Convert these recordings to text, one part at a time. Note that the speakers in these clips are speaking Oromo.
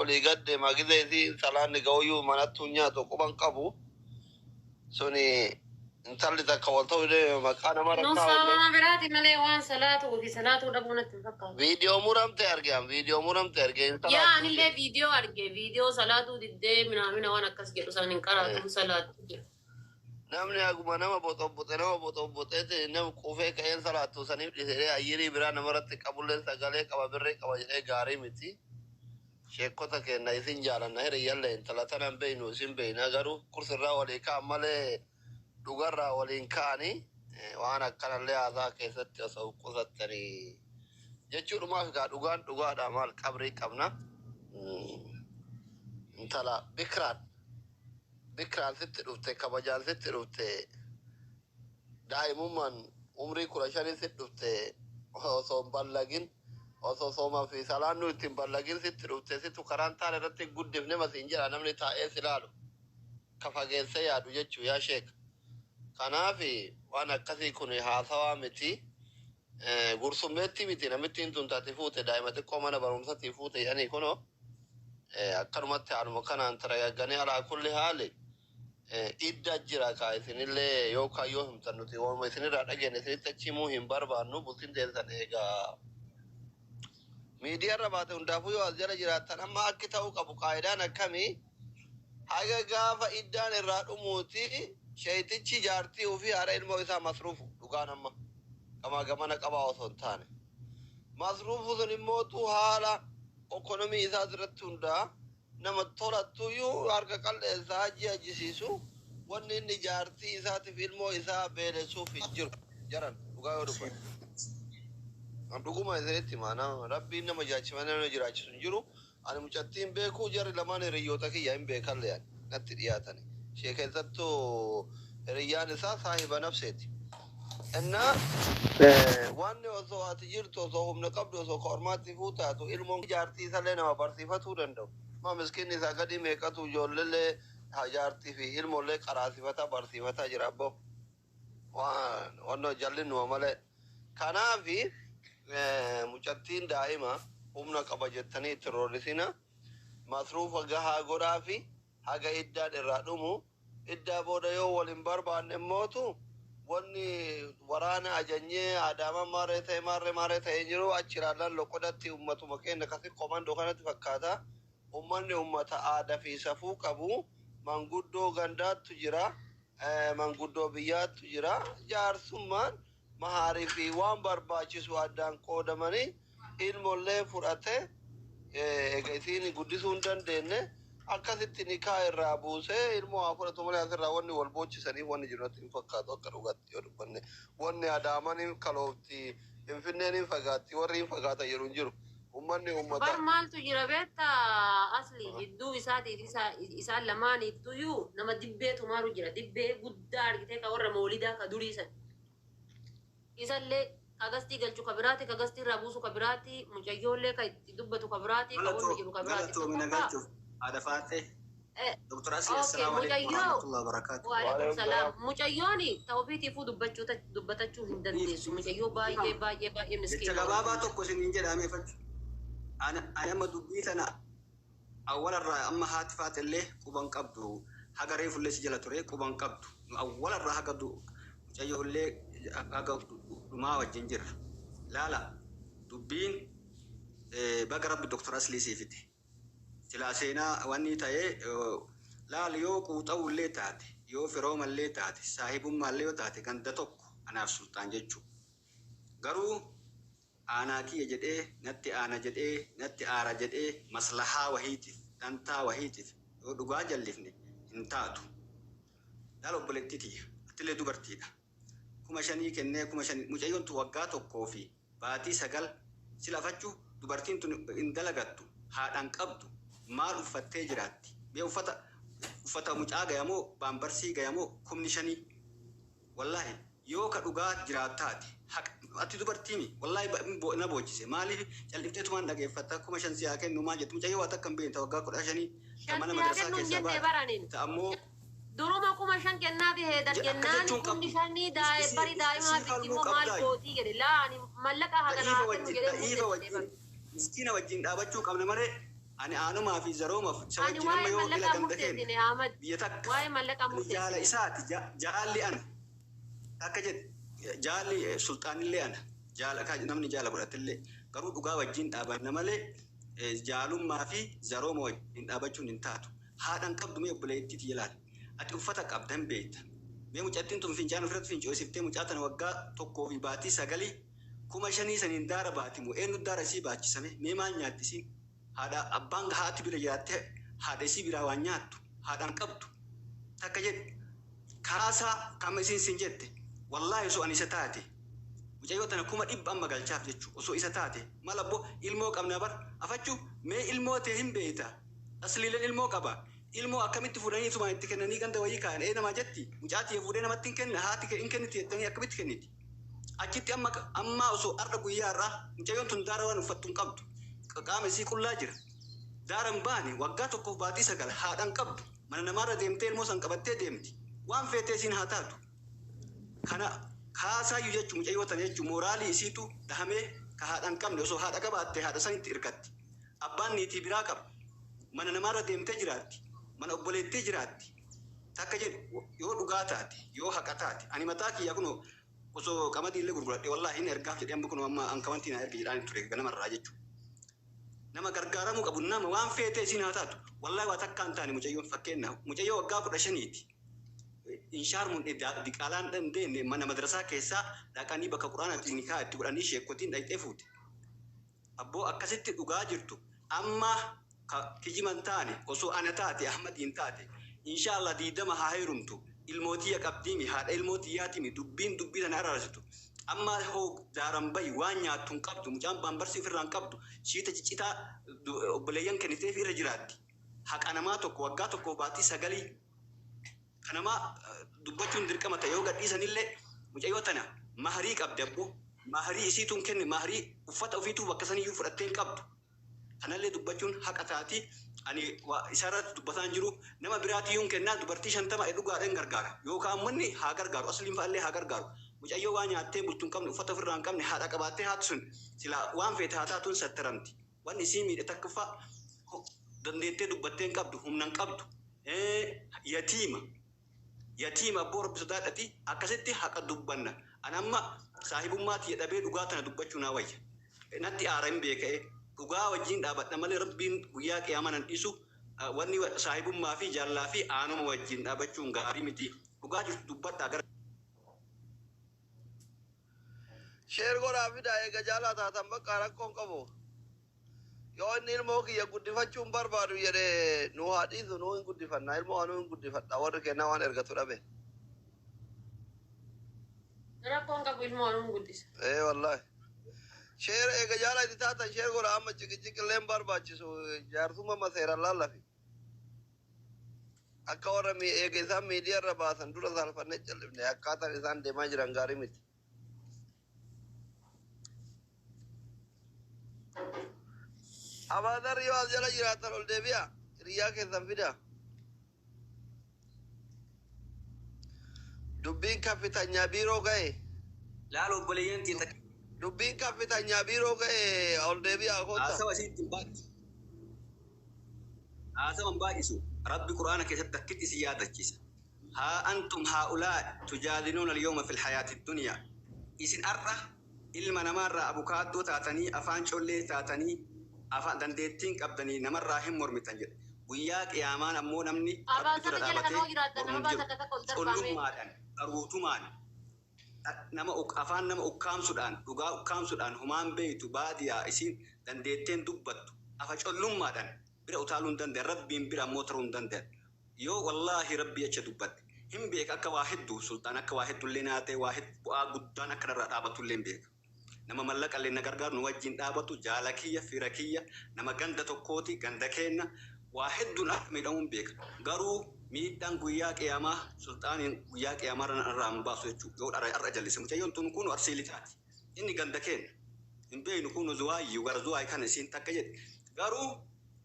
Olii gad deema, gizee isii salaanni ga'uyyuu manattuu nyaatu quban qabu. Suni intalli takka wal ta'uu deema maqaa nama Nu rakkaa oollee. Sababa biraati malee waan salaatuu fi salaatuu dhabuu natti hin fakkaatu. Viidiyoo muramte arge, viidiyoo muramte arge hin Yaa salaattu anillee jedhe. Viidiyoo arge, viidiyoo salaatuu diddee minaamina waan akkas jedhu san hin qaraatu salaattu jedhu. Namni haguma nama boxobboxe nama boxobboxeeti nama quufee ka'een salaattu saniif dhiisee ayyirii biraa namarratti qabullee sagalee qaba, birrii qaba jedhee gaarii miti. Sheekota keenya isin jaalanna, hiriyyallee intala tanan beeynu isin beeyna, garuu kursirraa walii ka'an malee dhugarraa waliin ka'anii waan akkanallee haasaa keessatti osoo qusattanii jechuudhumaaf. Egaa dhugaan dhugaadha, maal qabrii qabna. Intala bikraan bikraan sitti dhufte, kabajaan sitti dhufte, daa'imummaan umrii 15 sitti dhufte, osoo hin ballagin, osoo soomaa fi salaannu ittiin ballagin sitti dhufte, situ karaan taane irratti hin guddifne masiin jedha namni taa'ee si ilaalu ka fageessee yaadu jechuu yaa sheeka. Kanaaf waan akkasii kun haasawaa miti. Gursummeetti miti namittiin tun taate fuute, daa'ima xiqqoo mana barumsatii fuute jedhanii kunoo akkanumatti haaluma kanaan taragagganii. Alaa kulli haali idda jira kaa isinillee yookaan yoo himtan nuti waanuma isinirraa dhageenye isinitti achi himuu hin barbaannu. Bultiin teessan eegaa miidiyaarra baate hundaafuu yoo as jala jiraattan amma akki ta'uu qabu qaayidaan akkamii haga gaafa iddaan irraa dhumuuti sheeytichi jaartii ofii haadha ilmoo isaa masruufu dhugaan amma gamaa gamana qabaa osoo hin taane masruufu sun immootu haala ekonomii isaa irratti hundaa nama tolattuyyuu harka qal'eessa hajji hajjisiisu. Wanni inni jaartii isaatiif ilmoo isaa beelessuuf hin jiru jaran dhugaa yoo dubbate. Dhuguma isinitti himaa, nama rabbiin nama jiraachifamee nama jiraachisu hin jiru. Ani mucattiin beekuu, jarri lamaan hiriyyoota kiyya hin beekallee, ani natti dhiyaatani. Ishee keessattuu hiriyyaan isaa saahiba nafseeti. Innaa wanni osoo ati jirtu, osoo humna qabdu, osoo ka ormaatti fuutaatu ilmoon jaartii isallee nama barsiifatuu danda'u. Ma miskiinni isaa gadi meeqatu ijoolleellee jaartii fi ilmoollee qaraasifataa barsiifataa jira abboo. Waan wannoo jallinuma malee. Kanaafi mucattiin daa'ima humna qaba jettanii itti roorrisina. Masruufa gahaa godhaafi haga iddaan irraa dhumu. Iddaa booda yoo wal hin barbaanne immootu wanni waraana ajanyee Adaamaa maarree ta'e maarree maarree ta'e hin jiru. Achi ilaallan loqodatti ummatuma keenya kasi komandoo kanatti fakkaata. Ummanni ummata aadaa fi safuu qabu. Manguddoo gandaattu jira. Manguddoo biyyaattu jira. Jaarsummaan mahaarii fi waan barbaachisu addaan qoodamanii ilmollee fudhate egaa isiin guddisuu hin dandeenye akkasitti nikaa irraa buusee ilmoo haa fudhatu malee asirraa wanni wal boochisaniif wanni jiru natti hin fakkaatu. Akka dhugaatti yoo dubbanne wanni Adaaman hin kaloofti, Finfinneen hin fagaatti, warri hin fagaata jedhu hin jiru. Ummanni ummata. Bar maaltu jira beektaa? Asli jidduu isaatiif isaan lamaaniittuyyuu nama dibbee tumaaru jira. Dibbee guddaa argitee ka warra moolidaa ka durii san. Isallee ka gastii galchu ka biraati, ka gastii irraa buusu ka biraati, mucayyoollee ka itti dubbatu ka biraati, ka wanni jiru ka biraati. Galatoomi. Tokkoffaa Nagalchuuf haadha Faaxee. Dr. Asli, Okay, assalaamu alaikum mucayyoo warahmatullahi wabarakatuh. Waalaikum salaam. Mucayyooni ta ofiitiifuu dubbachuu dubbatachuu hin dandeessu. Mucayyoo baay'ee baay'ee baay'ee Jecha miskiina gabaabaa wayii. Tokko isiniin jedhamee fachu. Ani amma dubbii tana awwalarraa amma haati Faaxellee quban qabdu, haga reefullee si jala ture quban qabdu. Nu awwalarraa haga mucayyoollee haga dhumaa wajjin jirra. Laala, dubbiin baga rabbi Dr. Aslii sii fide. Silaa seenaa wanni ta'ee laal, yoo quuxa'uullee taate, yoo firoomallee taate, saahibummaallee yoo taate, ganda tokko anaaf Sultaan jechuu. Garuu aanaa kiyya jedhee natti aana jedhee natti aara jedhee maslahaa wahiitiif, dantaa wahiitiif yoo dhugaa jallifne hin taatu. Laal obboleettii tiyya, atillee dubartiidha. 5,000 kennee 5,000 mucayyoon tun waggaa 1 fi baatii 9 si lafachuu, dubartiin tun hin dalagattu, haadhaan qabdu, maal uffattee jiraatti? Mee uffata uffata mucaa gayamoo, baambarsii gayamoo 5,000? Wallaahi yoo ka dhugaa jiraatu taate haqa ati dubartiimi, wallaahi na boochise. Maaliif callifteetumaan dhageeffatta? 5,000 si haa kennu maal jettu? Mucayyoo waa takka hin beekne, ta waggaa 15, ta mana Shan siyaa madrasaa kennu hin keessaa jenne baate baraniin. ta ammoo Duruma 5,000 kennaafi heedar Akka jennaan jechuun kumni qabdu shanii bari daa'imaa isii bitti falmuu immoo maal qabdaayu. Gootii jedhe laa ani mallaqa hagana Da'iifa haa kennu wajjin jedhee da'iifa murteessite wajjin bar. Miskiina wajjin dhaabachuu qabna malee. Ani aanumaa fi zaroomaaf isa Ani wajjin amma waa'ee yoo ila mallaqaa ganda keenya murteessine Ahmad. biyya takka Waa'ee mallaqaa ani jaala murteessine. isaati jaalli ana akka jedhe jaalli sulxaanillee ana jaala namni jaala godhatillee garuu dhugaa wajjin dhaabanna malee jaalummaa fi zarooma wajjin dhaabachuun hin taatu. Haadhan qabdu mee obboleettiiti ilaali. Ati uffata qabda hin beekta. Mee mucattiin tun fincaan ofirratti fincoosiftee mucaa tana waggaa 1 fi baatii 9 5,000 saniin daara baati moo eenyu daara isii baachisame? Mee maal nyaatti isiin? Haadha abbaan haati bira jiraattee haadha isii biraa waan nyaattu haadhaan qabdu. Takka jedhe kaasaa kama isiin sin jette, wallaahi osoo ani isa taate mucayyoo tana 100,000 amma galchaaf jechuu. Osoo isa taate mal abbo ilmoo qabna bar afachuu. Mee ilmoo tee hin beeyta, asliileen ilmoo qaba. Ilmoo akkamitti fuudhanii isumaan itti kennanii ganda wayii kaayan ee namaa jetti? Mucaatii fuudhee namatti hin kenna, haati hin kenniti jettanii akkamitti kenniti achitti? Amma amma osoo arra guyyaa irraa mucayyoon tun daara waan uffattu hin qabdu, qaama isii qullaa jira, daara hin baane, waggaa 1 fi baatii 9 haadhan qabdu, mana namaarra deemtee ilmoo san qabattee deemti. Waan feetee isiin haa taatu, kana kaasaayyuu jechuun mucayyoo tana jechuun mooraalii isiitu dhahamee ka haadha hin qabne. Osoo haadha qabaatte haadha sanitti hirkatti. Abbaan niitii biraa qaba, mana namaarra deemtee jiraatti, mana obboleettii jiraatti. Takka jedhu yoo dhugaa taate, yoo haqa taate, ani mataa kiyya kunoo osoo qamadii illee gurguradhe wallaahi hin ergaaf jedhee amma kunoo amma ankawantii na erge jedhaan ture ganamarraa jechuudha. Nama gargaaramuu qabu nama waan feetee isiin haa taatu, wallaahi waa takka hin taane mucayyoon. Fakkeenyaaf mucayyoo waggaa 15ti. Inshaarmuun diqaalaan dandeenye mana madrasaa keessaa dhaqanii bakka quraanaatiin nikaa itti godhanii sheekotiin dhaqxee fuute. Abboo akkasitti dhugaa jirtu amma kijiman taane osoo ana taate, Ahmadiin taate, inshaallah 20 haa heerumtu. Ilmootiyya qabdiimi, haadha ilmootiyyaatimi, dubbiin dubbii tana araarsitu. Amma hoo daaran bahi waan nyaattu hin qabdu, mucaan baambarsii ofirraa hin qabdu, shiita ciccitaa obboleeyyan kenniteef irra jiraatti. Haqa namaa tokko waggaa 1 baatii 9 kanamaa dubbachuun dirqama ta'e. Yoo gadhiisanillee mucayyoo tana maharii qabdi abboo, maharii isiituun kenne, maharii uffata ofiituu bakka saniyyuu fudhattee hin qabdu. Kanallee dubbachuun haqa taati. Ani isarratti dubbataan jiru nama biraatiyyuun kennaa dubartii 50 dhugaadhaan gargaara yookaan ummanni haa gargaaru, asliin fa'allee haa gargaaru. Mucayyoo waa nyaattee bultuu hin qabne, uffata ofirraa hin qabne, haadha qabaattee haati sun silaa waan feete haa taatuun sattaramti. Wanni isii miidhe takkaffaa dandeettee dubbattee hin qabdu, humna hin qabdu, yatiima yatiima. Abboo rabbi sodaadhati akkasitti haqa dubbanna. Ani amma saahibummaa tiyya dhabee dhugaa tana dubbachuu naa wayya. Natti aara hin beeka'e, dhugaa wajjin dhaabadha malee rabbiin guyyaa qiyaamaa nan dhiisu. Wanni saahibummaa fi jaallaa fi aanuma wajjin dhaabachuun gaarii miti. Dhugaa jirtu dubbadhaa gara. Share godhaa fidaa eega jaalaa taatan bakka rakkoon qabu. Yoo inni ilmoo kiyya guddifachuun barbaadu jedhee nu haa dhiisu, nu hin guddifanna. Ilmoo anuu hin guddifadha, warri kennaa waan ergatu dhabe. Rakkoon qabu, ilmoo anuun guddisa. Ee wallahi. Share eega jaalaa itti taatan share godhaa amma. Ciqiciqillee hin barbaachisu, jaarsummaa maseeraan laallafi. Akka warra eega isaan miidiyaa irra baasan dura saalfannee callifne, akkaataan isaan deemaa jiran gaarii miti. Abaadar yoo as jala jiraatan ol deebi'a. Hiriyyaa keessan fida. Dubbiin kafitanyaa biiroo ga'e. Laal obboleeyyan tiyya. Dubbiin kafitanyaa biiroo ga'e, ol deebi'a koota. Haasawa isiitti hin baay'isu. Haasawa hin baay'isu. Rabbi Qur'aana keessatti akkitti isin yaadachiisa. Haa antum haa'ulaa tujaadiluuna al-yawma fil hayaati dunyaa. Isin ar'a ilma namaarraa abukaaddoo taatanii, afaan collee taatanii, afaan dandeettiin qabdanii namarraa hin mormitan jedhe. Guyyaa qiyaamaan ammoo namni Rabbi dura Abaasarra jala dhaabatee kanoo jiraatan mormu nama hin jiru. takka takka ol darbaame. Collummaadhaan, qaruutumaan, nama afaan nama ukkaamsuudhaan, dhugaa ukkaamsuudhaan, humaan beeytu baadiyaa isiin dandeetteen dubbattu afa collummaadhaan bira utaaluu hin danda'an, rabbiin bira ammoo taruu hin danda'an. Yoo wallaahi rabbi jecha dubbadhe hin beeka akka waa hedduu sultaan akka waa heddullee naa ta'e, waa hedduu bu'aa guddaan akka narraa dhaabatullee hin beeka. Nama mallaqa illee na gargaaru, nu wajjin dhaabatu, jaala kiyya, fira kiyya, nama ganda tokkooti, ganda keenna, waa hedduun akka miidhamuun beeka. Garuu miidhaan guyyaa qiyaamaa sultaaniin guyyaa qiyaamaa irraa hin baasu jechuudha. Yoo har'a jallise mucayyoon tun kun arsii lixaati. Inni ganda keenna. Hin beeknu kun zuwaayyuu gara zuwaay kana isiin takka jedhe. Garuu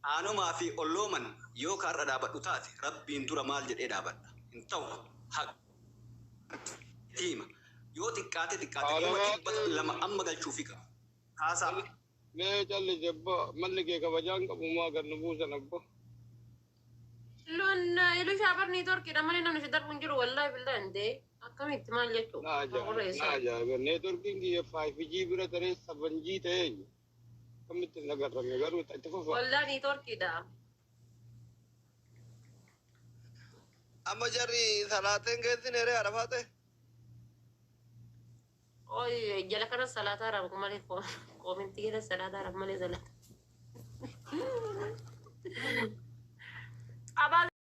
aanumaa fi ollooman yoo ka har'a dhaabadhu taate rabbiin dura maal jedhee dhaabadha? Hin ta'u, haqa tiima. Yoo xiqqaate xiqqaate 200,000 amma galchuufi qaba. Haasaa. Mee calli jabba malli kee kabajaan qabu maa gad nu buusan abbo. Loon ilu shaabar niitoorkiidha malee namni si darbu hin jiru wallaahi billaa hin ta'e akkamitti maal jechuu Na ajaa'iba na ajaa'iba neetworkiin kiyya 5G bira taree 7G ta'ee akkamitti hin agarrame garuu itti fufa. Wallaahi niitoorkiidha. Amma jarri salaateen geessin heree arafaate. Oy jala kana salaataa raab malee koomentii keessa salaataa raab malee salaata. Abaa.